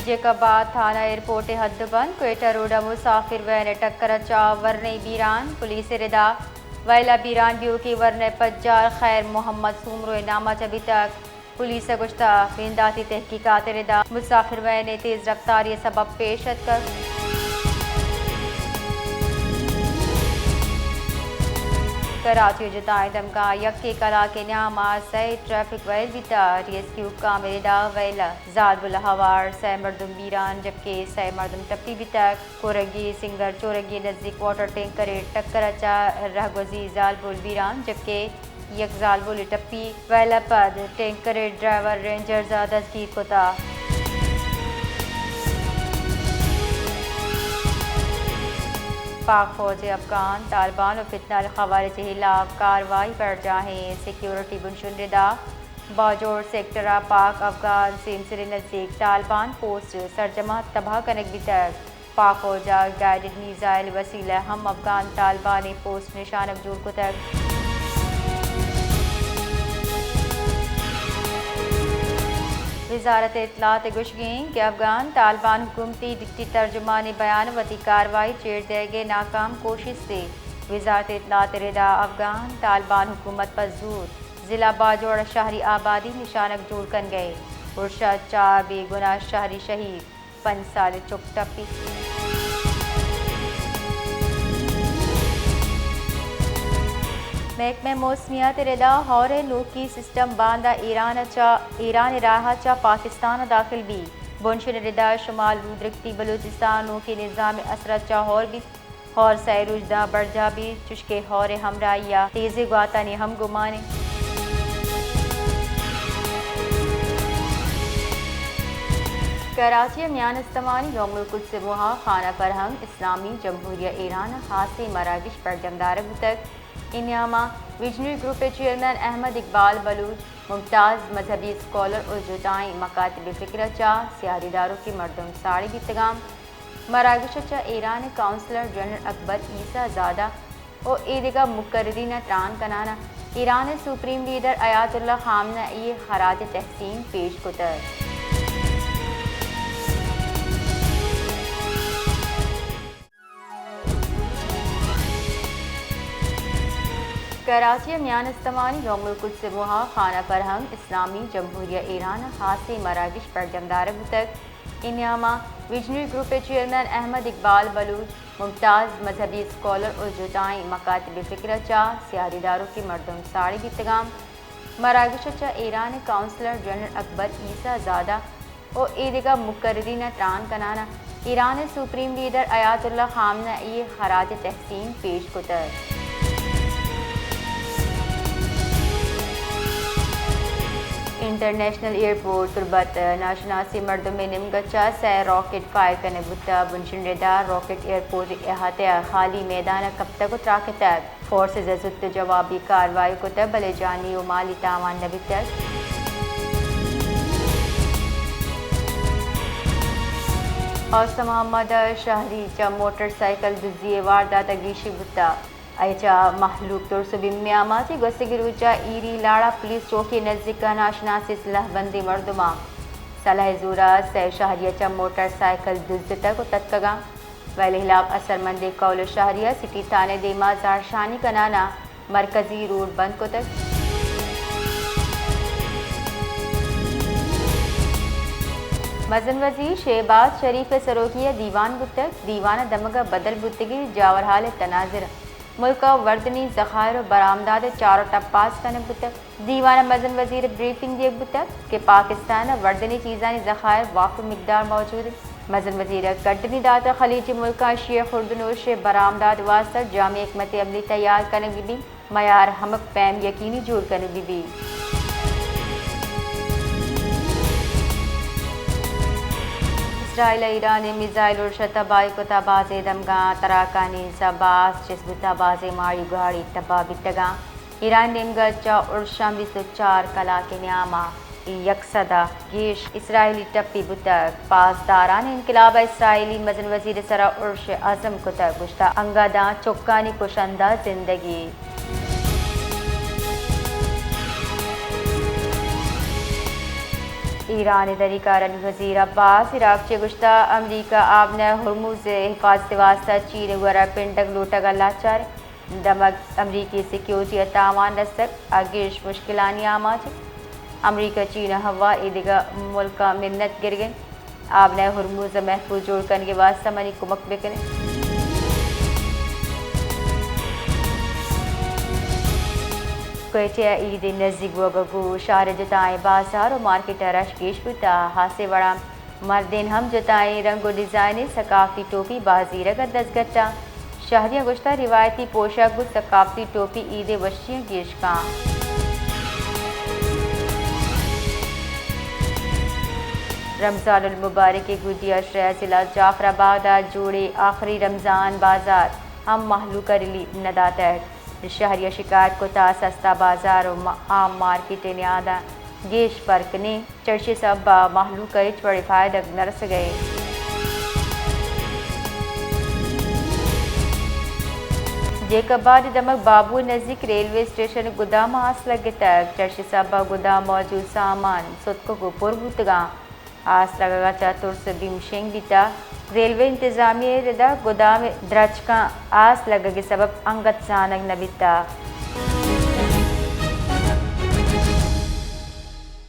جیکب آباد تھانہ ایئرپورٹ ءِ حد ءَ بند، کوئٹہ روڈ ءَ مسافر وین ءِ ٹکر ءَ چار ورنائی بیران، پولیس ءِ ردا وئیل ءَ بیران بیوکیں ورنا ءِ پجار خیر محمد سومرو ءِ نام ءَ چہ بیتگ۔ پولیس ءَ گوشتگ بنداتی تحقیقات ءِ ردا مسافر وین ءِ تیز رفتاری ءِ سبب پیش اتکگ۔ کراچی ءَ جتائیں دمگاں یکے کلاک ءِ نیام ءَ سئے ٹریفک وئیل بیتگ، ریسکیو حکام ءِ ردا وئیل ءَ زالبول ءِ ہوار سئے مردم بیران جبکہ سئے مردم ٹپی بیتگ۔ کورگی سنگر چورگی ءِ نزیک واٹر ٹینکر ءِ ٹکر ءَ چہ رہگوزی زالبول بیران جبکہ یک زالبولے ٹپی۔ وئیل ءَ پد ٹینکر ءِ ڈرائیور رینجرز ءَ دزگیر کتگ۔ پاک فوج ءِ افغان طالبان ءُ فتنہ الخوارج ءِ ہلاپ کاروائی برجاہیں، سیکیورٹی بنشون ءِ ردا باجوڑ سیکٹر ءَ پاک افغان سیمسر ءِ نزیک طالبان پوسٹ سرجماں تباہ کنگ بیتگ۔ پاک فوج ءَ گائیڈڈ میزائل وسیلہ ءَ ہم افغان طالبان ءِ پوسٹ نشانگ جوڑ کتگ۔ وزارت اطلاعات ءِ گوشگ اِنت کہ افغان طالبان حکومتی ڈپٹی ترجمان ءِ بیان وتی کاروائی چیر دئیگ ءِ ناکام کوشستے۔ وزارت اطلاعات ءِ ردا افغان طالبان حکومت پہ زور ضلع باجوڑ ءِ شہری آبادی نشانگ جوڑ کنگ ءَ اِنت۔ ارش ءَ چار بے گناہ شہری شہید، پنچ سال ءِ چک ٹپی۔ محکمہ موسمیات ءِ ردا ہور ءِ نوکی سسٹم باندا ایران ءَ چہ، ایران ءِ راہ ءَ چہ پاکستان ءَ داخل بیت۔ بنشون ءِ ردا شمال رودرکتی بلوچستان ءَ نوکیں نظام ءِ اثر ءَ چہ ہور بیت۔ ہور سئے روچ داں برجاہ بیت، چشکہ ہور ءِ ہمراہی ءَ تیزیں گواتانی ہم گمان اِنت۔ کراچی ءِ میان استمانی یوم القدس ءِ موہ ءَ خانہ فرہنگ اسلامی جمہوریہ ایران ءَ ہاسیں مراگش برجم دارگ بوتگ۔ اے نیام ءَ ویژنری گروپ ءِ چیئرمین احمد اقبال بلوچ، ممتاز مذہبی اسکالر ءُ جتائیں مکاتب فکر ءَ چہ سیادی داروکیں مردم ساڑی بیتگ اَنت۔ مراگش ءَ چہ ایران ءِ قونصلر جنرل اکبر عیسی زادہ ءُ اے دگہ مقررین ءَ تران کنان ءَ ایران ءِ سپریم لیڈر آیات اللہ خامنہ ای ءَ خراج تحسین پیش کتگ۔ کراچی ءِ میان استمانی یوم القدس ءِ موہ ءَ خانہ فرہنگ اسلامی جمہوریہ ایران ءَ ہاسیں مراگش برجم دارگ بوتگ۔ اے نیام ءَ ویژنری گروپ ءِ چیئرمین احمد اقبال بلوچ، ممتاز مذہبی اسکالر ءُ جتائیں مکاتب فکر ءَ چہ سیادی داروکیں مردم ساڑی بیتگ اَنت۔ مراگش ءَ چہ ایران ءِ قونصلر جنرل اکبر عیسی زادہ ءُ اے دگہ مقررین ءَ تران کنان ءَ ایران ءِ سپریم لیڈر آیات اللہ خامنہ ای ءَ خراج تحسین پیش کتگ۔ انٹرنیشنل ایئرپورٹ تربت ءَ ناشناسیں مردمے نیمگ ءَ چہ سئے راکٹ فائر کنگ بوتگ۔ بنشون ءِ ردا راکٹ ایئرپورٹ ءِ احاطہ ءَ خالی میدان ءَ کپتگ ءُ تراکتگ۔ فورسز ءَ زوت جوابی کاروائی کتگ، بلے جانی ءُ مالی تاوان نہ بیتگ۔ اوست محمد ءِ شہری چہ موٹر سائیکل دزی ءِ واردات ءَ گیشی بوتگ۔ آئی ءَ چہ مہلوک ترس ءُ بیمے ءَ آماچ اِنت۔ گوستگیں روچ ءَ ایری لاڑہ پولیس چوکی ءِ نزیک ءَ ناشناسیں سلاہ بندیں مردماں سلاہ ءِ زور ءَ سئے شہری ءَ چہ موٹر سائیکل دزتگ ءُ تتکگ اَنت۔ وئیل ءِ ہلاپ اثرمندیں قول ءُ شہری ءَ سٹی تھانہ ءِ دیما زہرشانی کنان ءَ مرکزی روڈ بند کتگ۔ مزن وزیر شہباز شریف ءِ سروکی ءَ دیوان بوتگ۔ دیوان ءِ دمگ ءَ بدل بوتگیں جاورحال ءِ تناظر، ملک ءِ وردنی ذخائر ءُ برآمدات ءِ چار ءُ ٹپاس کنگ بوتگ۔ دیوان ءَ مزن وزیر ءَ بریفنگ دیگ بوتگ کہ پاکستان ءَ وردنی چیزانی ذخائر وافر مقدار موجود اِنت۔ مزن وزیر ءَ گڈنی دات ءَ خلیجی ملکاں ایشی ءِ خوردنوش ءِ برآمدات ءِ واستہ جامع حکمت عملی تیار کنگ بہ بیت، معیار ہمک پیم یقینی جوڑ کنگ بہ بیت۔ اسرائیل ءَ ایران ءِ میزائل ارش ءَ تباہ کتگ، بازیں دمگاں تراکانی سبب آس چست بوتگ، بازیں ماڑی گاڑی تباہ بیتگ اَنت۔ ایران ءِ نیمگ ءَ چہ ارشاں بیست ءُ چار کلاک ءِ نیام ءَ یک سد ءَ گیش اسرائیلی ٹپی بوتگ۔ پاسداران انقلاب ءَ اسرائیلی مزن وزیر ءِ سرا ارش ءِ عزم کتگ، گوشتگ، انگت داں چکانی کشندہ زندگی۔ ایران ءِ دری کارانی وزیر عباس عراقچی ءَ گوشتگ، امریکہ آبنہ ہرمز ءِ حفاظت ءِ واستہ چین ءِ گورا پنڈگ لوٹگ ءَ لاچار۔ دمگ امریکی سیکیورٹی ءَ تاوان رستگ ءُ گیش مشکلانی آماچ اِنت۔ امریکہ، چین ءُ ہوا اے دگہ ملکاں منت گرگ ءَ اِنت، آبنہ ہرمز ءَ محفوظ جوڑ کنگ ءِ واستہ منی کمک بہ کن اِت۔ کوئٹہ ءَ عید ءِ نزیک بوگ ءَ گوں شہر ءِ جتائیں بازار ءُ مارکیٹ ءَ رش گیش بوتگ۔ ہاسیں وڑا مردین ہم جتائیں رنگ ءُ ڈیزائن ءِ ثقافتی ٹوپی بہا زیرگ ءَ دزگٹ اَنت۔ شہریاں گوشتگ، روایتی پوشاک گوں ثقافتی ٹوپی عید ءِ وشی ءَ گیش کنت۔ رمضان المبارک ءِ گڈی ءَ شہ ضلع جعفر آباد ءَ جوڑیں آخری رمضان بازار ہم مہلوک ءَ ریلیف نہ داتگ۔ شہری ءَ شکایت کتگ، سستا بازار ءُ ما-، عام مارکیٹ ءِ نیاد ءَ گیش فرق نہ اِنت، چرشی سبب ءَ مہلوک ءَ ہچ وڑیں فائدگ نہ رسگ ءَ اِنت۔ جیکب آباد ءِ دمگ بابو ءِ نزیک ریلوے اسٹیشن ءِ گدام ءَ آس لگتگ، چرشی سبب ءَ گدام ءَ موجود سامان ستکگ ءُ پر بوتگ اَنت۔ آس لگگ ءَ چہ ترس ءُ بیم شنگ بیتگ۔ ریلوے انتظامیہ ءِ رد ءَ گدام ءِ درچکاں آس لگگ ءِ سبب انگت زانگ نہ بیتگ۔